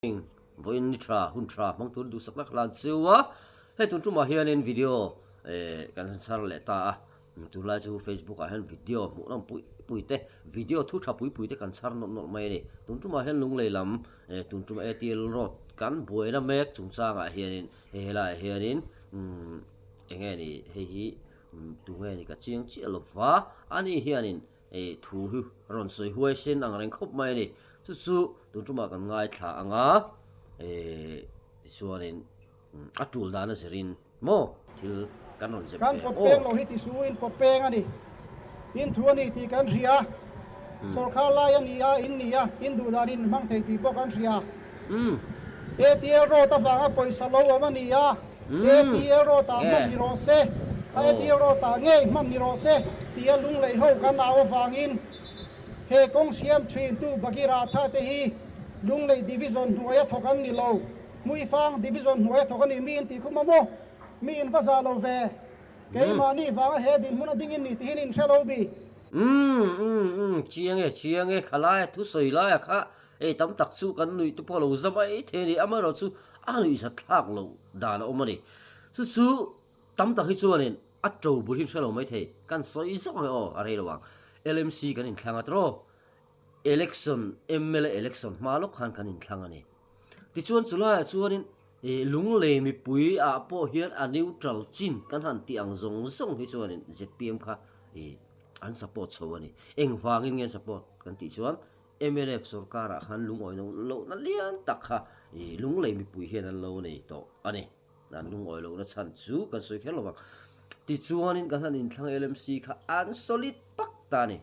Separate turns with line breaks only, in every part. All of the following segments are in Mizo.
Vawiin ni tha, hun tha hmang tur duhsak lak hlan cheu a, hei tun tumah hianin video kan chhar leh ta a, tunlai chu Facebook ah hian video hmuh nawm pui pui te, video thu tha pui pui te kan chhar nawlh nawlh mai a ni. Tun tumah hian Lunglei lam tun tum ATL road kan buaina mek chungchangah hianin hei helaiah hianin eng nge ni hei hi tunge ni ka chiang chiah lova, ani hianin Ih thu hi rawn sawi huai sen ang reng khawp mai a ni. Chu chu tun tumah kan ngaithla ang a, ih tichuanin a tul dan a zirin maw thil kan rawn zep
Kan
ve
pawt
aw.
peng lo hi ti suin pawt peng a ni. In thu a ni tih kan hria. Sawrkhar lai a ni a, in ni a, in duh dan in hmang thei tih pawh kan hria. ATL road avanga pawisa lo awm a ni a, ATL road ah hman ni rawh se, ATL road ah ngei hman ni rawh se tia lunglei ho kan au avangin he kawng siam thin tu Bhagiratha te hi Lunglei Division hnuaia thawk an ni lo, Hmuifang Division hnuaia thawk a ni mi in tih khum a maw? Mi in va zah lo ve, keimahni vanga he dinhmun a ding in ni tihin in hre lo bi.
Umm umm umm chiang e chiang e khalai a thusawi laia kha Hei tam tak chu kan nuih te pawh lo za mai thei a ni, amaherawhchu a nuihzat thlak loh dan a awm a ni. Chu chu tam tak hi chuanin a to bul hi hre lo mai thei, kan sawi zawk ang e aw, a rei lo ang. LMC kan inthlang a tiraw, election, mla election hma lawk khan kan inthlang a ni. Tichuan chulaiah chuanin Lunglei mipui ah pawh hian a neutral chin kan han tih ang zawng zawng hi chuanin zpm kha an support chho a ni. Engvangin nge an support kan tih chuan Mnf sorkarah khan lungawi lohna lian tak kha ih Lunglei mipui hian an lo nei tawh a ni. An lungawi lohna chhan chu kan sawi kher lovang. Tichuanin kan han inthlang LMC kha an solid pak ta a ni.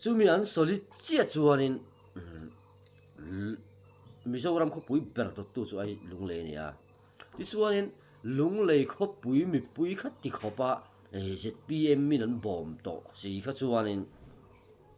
Chumi an solid chiah chuanin Mizoram khawpui ber dawttu chu ai Lunglei a ni a. Tichuanin Lunglei khawpui mipui kha ti khawpa zpm in an bawm tawh si kha chuanin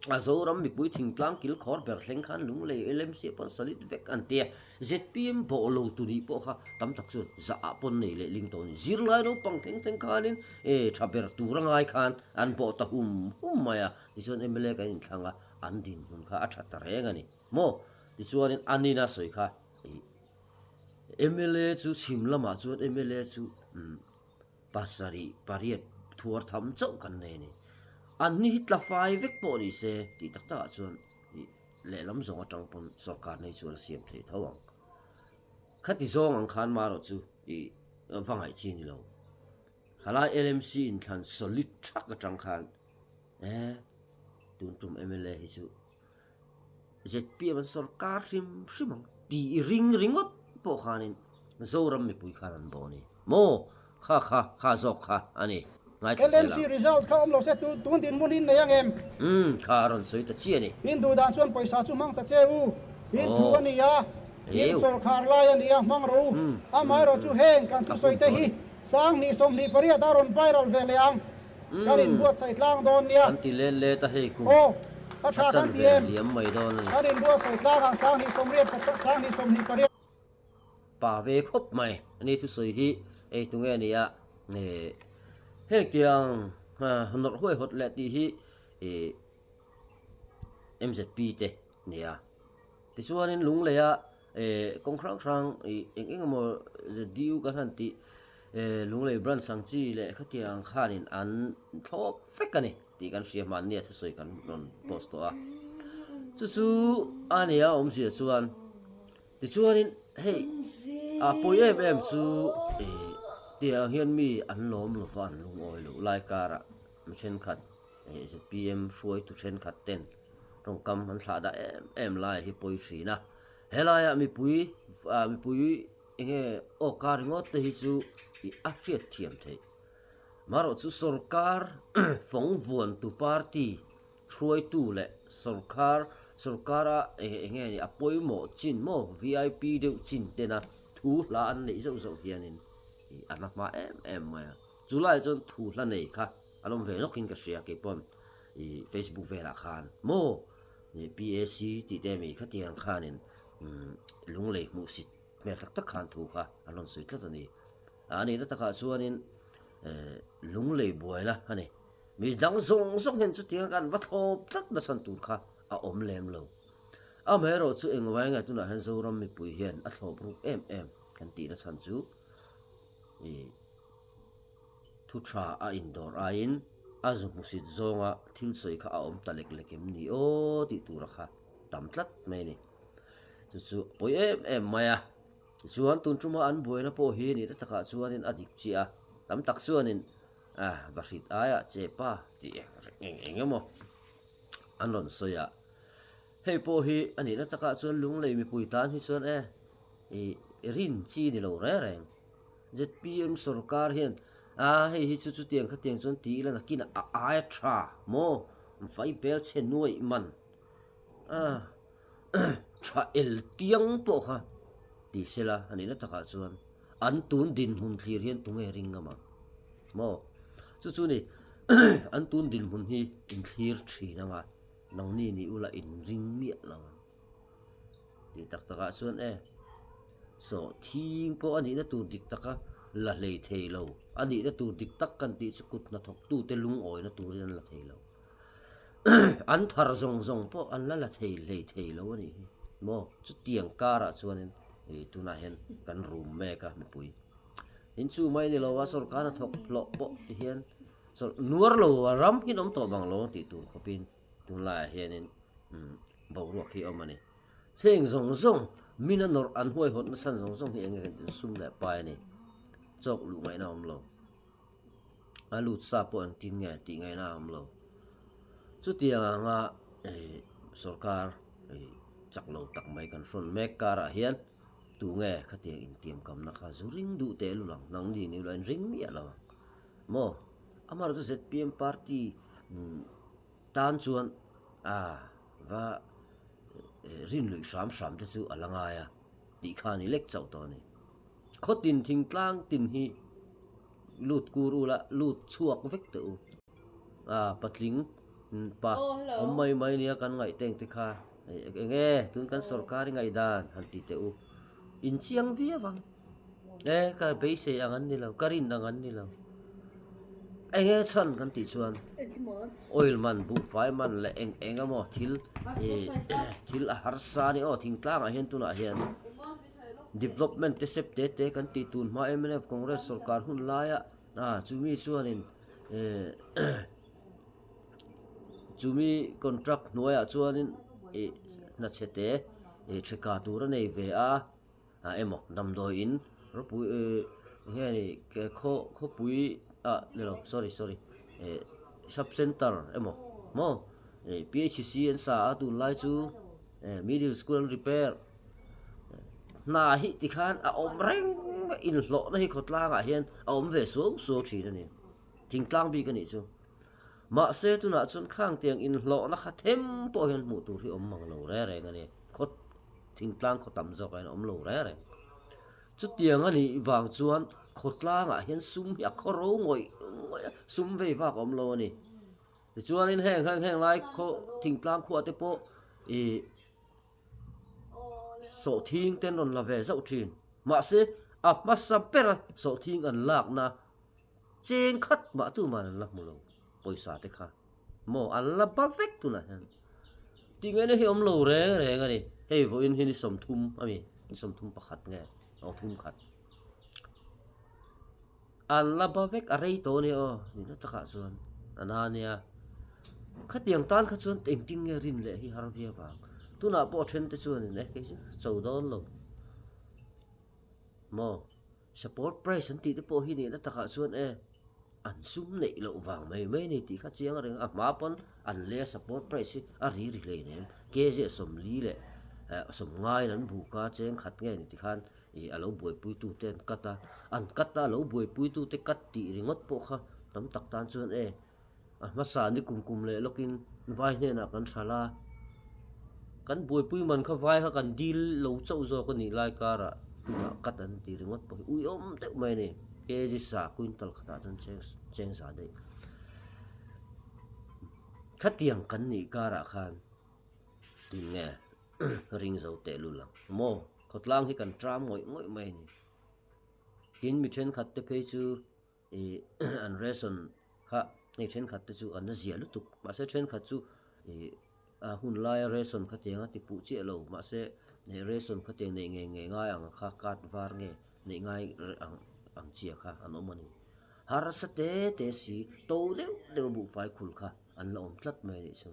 A Zoram mipui thingtlang kil khawr ber thleng khan Lunglei LMC pawn solid vek an ti a, zpm bawh lo tu nih pawh kha tam tak chuan zah ah pawn nei leh ling tawh a ni. Zirlai naupang thleng thleng khanin e tha ber tur a ngai khan an bawh ta hum hum mai a, tichuan mla kan inthlang a, an dinhmun kha a tha ta reng a ni maw? Tichuanin a nina sawi kha ih mla chu chhim lamah chuan mla chu umm. Pasarih pariat thuar tham chauh kan nei a ni. An ni hi tla fai vek pawh ni se tih tak takah chuan ih lehlam zawng atang pawn sorkar nei chuan a siam thei tho ang. Khati zawng ang khan marawh chu ih va ngaih chi ni lo. Khalai LMC inthlan solid thak atang khan e tun tum mla hi chu Zpm an sawrkar hrim hrim ang tih ring ringawt pawh khanin Zoram mipui khan an bo a ni maw? Kha kha kha zawk kha a ni. Ngaithla zel
LMC
ang.
result kha awm lo se tu tun dinhmun in nei ang em?
Umm kha a rawn sawi ta chiah a ni.
In duh dan chuan pawisa chu hmang ta che u. In thu
Aw.
a ni a, in
Heu.
sawrkhar lai a ni a, hmang rawh u.
Umm
Amaherawh chu heng kan
a
thusawi
hun
te
tawh a
hi
ni.
Sanghnih 28 a rawn viral ve leh ang. Kan inbuatsaih tlang dawn nia.
Kan ti let let a hei kum
Aw, a
a
tha
chan
kan ti
ve
em?
liam mai dawn a ni.
Kan inbuatsaih tlang ang 20 20 28.
Pa ve khawp mai a ni thusawi hi ei tunge a nia heng tiang nawrh huai hawt leh tih hi MZP te nia tichuanin Lungleia kawng hrang hrang ih eng eng emaw ZDU kan han tih Lunglei branch ang chi leh khatiang ang khanin an thlawp vek a ni tih kan hria hmannia thusawi kan rawn post tawh a. Chu chu a nia awmzia chuan tichuanin hei a pawi em em chu ih tiang hian mi an lawm lova an lungawi loh lai karah mi thenkhat zpm hruaitu thenkhat ten tawngkam an thlah dah em em lai hi pawi thin a helaiah mipui ah mipui enge awka ringawt te hi chu ih a hriat thiam theih marawh chu sawrkar fawng vuantu party hruaitu leh sawrkar sawrkara eng enge ni a pawimawh chin maw vip deuh chin tena thu hla an neih zauh zauh hianin ih a na hma em em mai a chulaiah chuan thu hla nei kha An awm ve lawkin ka hria keipawn ih Facebook velah khan maw ih PAC tih te mi khatiang khanin umm lunglei hmuh sit hmel tak tak khan thu kha an rawn sawi tlat a ni. A nihna takah chuanin eh lunglei buaina a ni. Mi dang zawng zawng hian chutiang kan va thlawp tlat nachhan tur kha a awm lem lo. Amaherawh chu engvai nge tunah hian Zoram mipui hian a thlawp ruk em em kan tihna chhan chu ih thu tha a indawr aiin a zu hmusit zawnga thil sawi kha a awm ta lek lek em ni aw tih tura kha tam tlat mai a ni. Chu chu a pawi em em mai a. Tichuan tun tuma an buaina pawh hi nihna takah chuanin a dik chiah a, tam tak chuanin ah vahrit aiah che pa tih eng eng emaw an rawn sawi a. Hei pawh hi a nihna takah chuan Lunglei mipui tan hi chuan e ih rin chi ni lo reng reng. Zpm sorkar hian a hei hi chu chutiang khatiang chuan ti ila nakinah a aia tha maw vai bel chhe nuaih man a tha el tiang pawh kha ti sela a nihna takah chuan an tun dinhmun thlir hian tunge ring ngam ang maw chu chu ni an tun dinhmun hi inthlir thin anga nangni ni ula inring miah lo ang. Tih tak takah chuan e, saw thing pawh a nihna tur dik taka la hlei thei lo, a nihna tur dik tak kan tih chu kut hnathawktute lungawina turin an la thei lo. An thar zawng zawng pawh an la la thei hlei thei lo a nih hi maw? Chutiang karah chuanin ih tunah hian kan rum mek a mipui. Tin chu mai ni lo a sorkar hnathawk hlawh pawh ti hian nuar lo a ram hi an awm tawh bang lo tih tur khawpin Tunlaiah hianin boruak hi a awm a ni. Chheng zawng zawng, min a nawrh an huaihawt nasa zawng zawng hi eng nge kan tih sum leh pai a ni. Chawk luh ngaihna a awm lo. A lut sa pawh engtin nge tih ngaihna a awm lo. Chutiang anga sorkar chak lo tak mai kan hrawn mek karah hian tunge khatiang intiamkamna kha zu ring duh teh lul ang, nangni ni ula in ring miah lo ang. Maw? Amaherawhchu zpm party Tan chuan a va rin luih hram hram te chu a la ngai a tih kha a ni lek chauh tawh a ni. Khaw tin thingtlang tin hi lut kur ula lut chhuak vek teh u. A patling pa awm mai mai nia kan ngaih teng te kha eng nge tun kan sorkar i ngaihdan han ti teh u. Inchiang viau ang. E, ka beisei ang an ni lo, ka rin ang an ni lo. Eng nge chhan kan tih chuan oil man, buhfai man leh eng eng emaw thil ih thil a harsa a ni aw thingtlangah hian tunah hian development te sep te te kan tih tun hma mnf Congress sorkar hun laia ah chumi chuanin eh chumi contract hnuaiah chuanin ih hna chhe te ih theka tur a nei ve a. Ah emaw damdawi in ropui eh nge ni ke khaw khawpui ah ni lo sorry sorry eh sub center emaw maw eh P_H_C an sa a tunlai chu eh middle school an repair hna hi tikhan a awm reng mai inhlawhna hi khawtlangah hian a awm ve suau suau thin a ni thingtlang bik a nih chu mahse tunah chuan khang tiang inhlawhna kha them pawh hian hmuh tur hi awm mang lo reng reng a ni khaw. Thingtlang khaw tam zawk ah hian a awm lo reng reng. Chutiang a nih vang chuan khawtlangah hian sum hi a khaw ro ngawih ngawih a, sum vei vak a awm lo a ni. Tichuanin heng heng heng lai khaw thingtlang khuah te pawh ih sawhthing te an rawn la ve zauh thin. Mahse a hmasa bera sawhthing an lakna cheng khat mah tuman an la hmu lo pawisa te kha. Maw an la ba vek tunah hian tingaihna hi awm lo reng reng a ni hei vawiin hi ni 30 a mi ni 31 nge aw thum khat an la ba vek a rei tawh a ni aw nihna takah chuan a na nia khatiang tan kha chuan engtin nge rin leh hi har viau vang tunah pawh a then te chuan in e kei chu cho dawn lo maw. Support price an tih te pawh hi nihna takah chuan e an sum neih loh vang mai mai a ni tih kha chiang reng a, a hma pawn an lei a support price hi a ri ri hlei nem kg a 40 leh 90 in an buk a cheng khat nge ni tikhan ih a lo buaipui tu te an cut a, an cut a a lo buaipui tu te cut tih ringawt pawh kha tam tak tan chuan e A hmasa ni kum kum leh lawkin vai hnenah kan hral a, kan buaipui man kha vai kha kan dil lo chauh zawk a nih lai karah tunah cut an ti ringawt pawh hi uiawm deuh mai a ni. Kg sa quintal khatah chuan cheng cheng za daih. Khatiang kan nih karah khan tun nge ring zo teh lul ang maw? Khawtlang hi kan tram ngawih ngawih mai a ni. Tin mi thenkhat te phei chu Ih an ration kha hei thenkhat te chu an la ziah lutuk mahse thenkhat chu ih hun laia ration khatiang a ti fuh chiah lo mahse ration khatiang neih ngei ngei ngai ang kha card var nge neih ngai ang ang chiah kha an awm a ni. Harsa te te si to deuh deuh buhfai khul kha an la awm tlat mai a nih chu.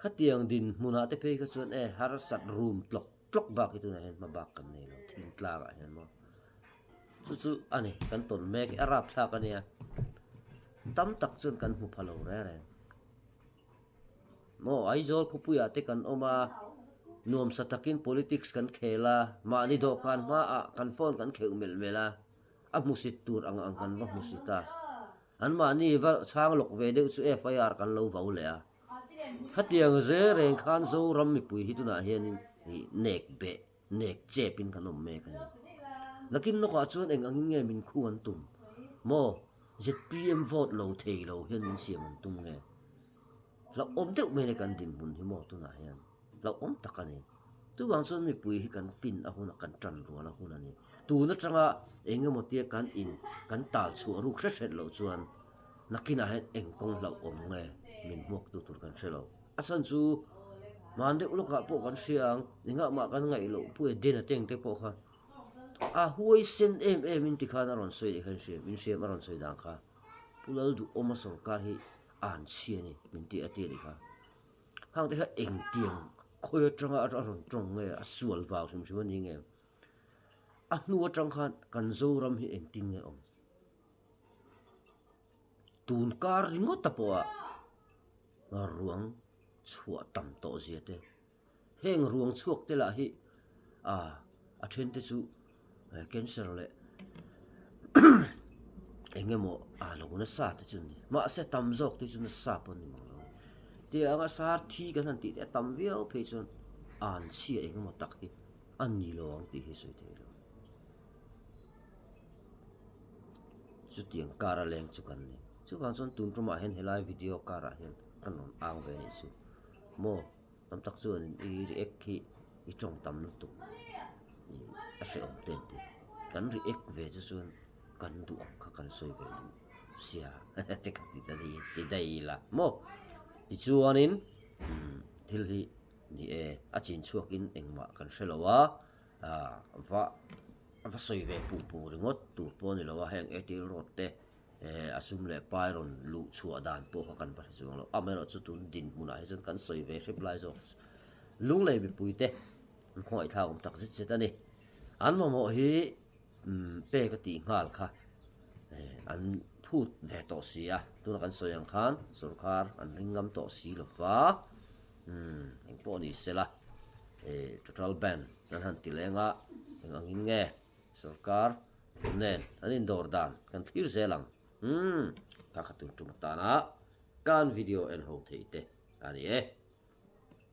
Khatiang dinhmunah te phei kha chuan e harsat room tlawk tlawk bak hi tunah hian hma bak kan nei lo thing tlangah hian maw chu chu a ni kan tawn mek hi a rapthlak a nia tam tak chuan kan hmu pha lo reng reng maw Aizawl khawpuiah te kan awm a nuamsa takin politics kan khel a mahni dawhkan hmaah kan phone kan kheuh melh melh a a hmusit tur ang ang kan va hmusit a. Anmahni va chhang lawk ve deuh chu FIR kan lo vau leh a. Khatiang zel reng khan Zoram mipui hi tunah hianin ih nek beh, nek chepin kan awm mek a ni. Nakin lawkah chuan eng angin nge min khu an tum? Maw zpm vote lo thei lo hian min siam an tum nge? Hlauhawm deuh mai a ni kan dinhmun hi maw tunah hian. Hlauhawm tak a ni. Chuvang chuan mipui hi kan fin a hun a, kan tan rual a hun a ni. Tun atanga eng emaw tia kan in kan tal chhuah ruk hre hret loh chuan nakinah hian eng kawng hlauhawm nge min hmuak tu tur kan hre lo. A chhan chu hman deuh lawkah pawh kan hria ang, engah mah kan ngaih loh pui a den a teng te pawh kha a huaisen em em in tikhan a rawn sawi leh kha in hria, min hriam a rawn sawi dan kha. Pu Lalduhawma sawrkar hi an chhia a ni min tih a ti a nih kha. Hang te kha engtiang khawi atanga a rawn tawng nge a sual vang hrim hrim a ni nge a hnu atang khan kan Zoram hi engtin nge awm tun kar ringawt ta pawh ah ruang chhuah tam tawh zia te heng ruang chhuak te lah hi ah a then te chu cancer leh eng emaw a lo nasa te chu ni mahse tam zawk te chu nasa pawh a ni mang lo tiang a sar thi kan han tih te a tam viau phei chuan an chhia eng emaw tak hi a ni lo ang tih hi sawi thei lo chutiang kar a leng chu kan ni chuvang chuan tun tumah hian helai video karah hian kan rawn ang ve a nih chu maw. Tam tak chuan i react hi i tawng tam lutuk ih a hrehawm te an ti. Kan react ve chu chuan kan duh ang kha kan sawi ve duh sia te ka ti ta daih ti daih ila maw. Tichuanin umm thil hi ni e a chin chhuakin engmah kan hre lo a ah va va sawi ve pung pung ringawt tur pawh a ni lo a heng Airtel road te. Eh a sum leh pai rawn luh chhuah dan pawh kha kan va hre chuang lo. Amaherawhchu tun dinhmunah hi chuan kan sawi ve hrep lai zawk Lunglei mipuite an khawngaihthlak awm tak zet zet a ni. An mamawh hi umm pek a tih nghal kha eh an phut ve tawh si a, tuna kan sawi ang khan sorkar an ring ngam tawh si lo va, umm engpawh ni sela eh total ban an han ti leng a, eng angin nge Sorkar nen an indawr dan kan thlir zel ang. Umm, ka kha tun tum atana kan video en ho thei te a ni e.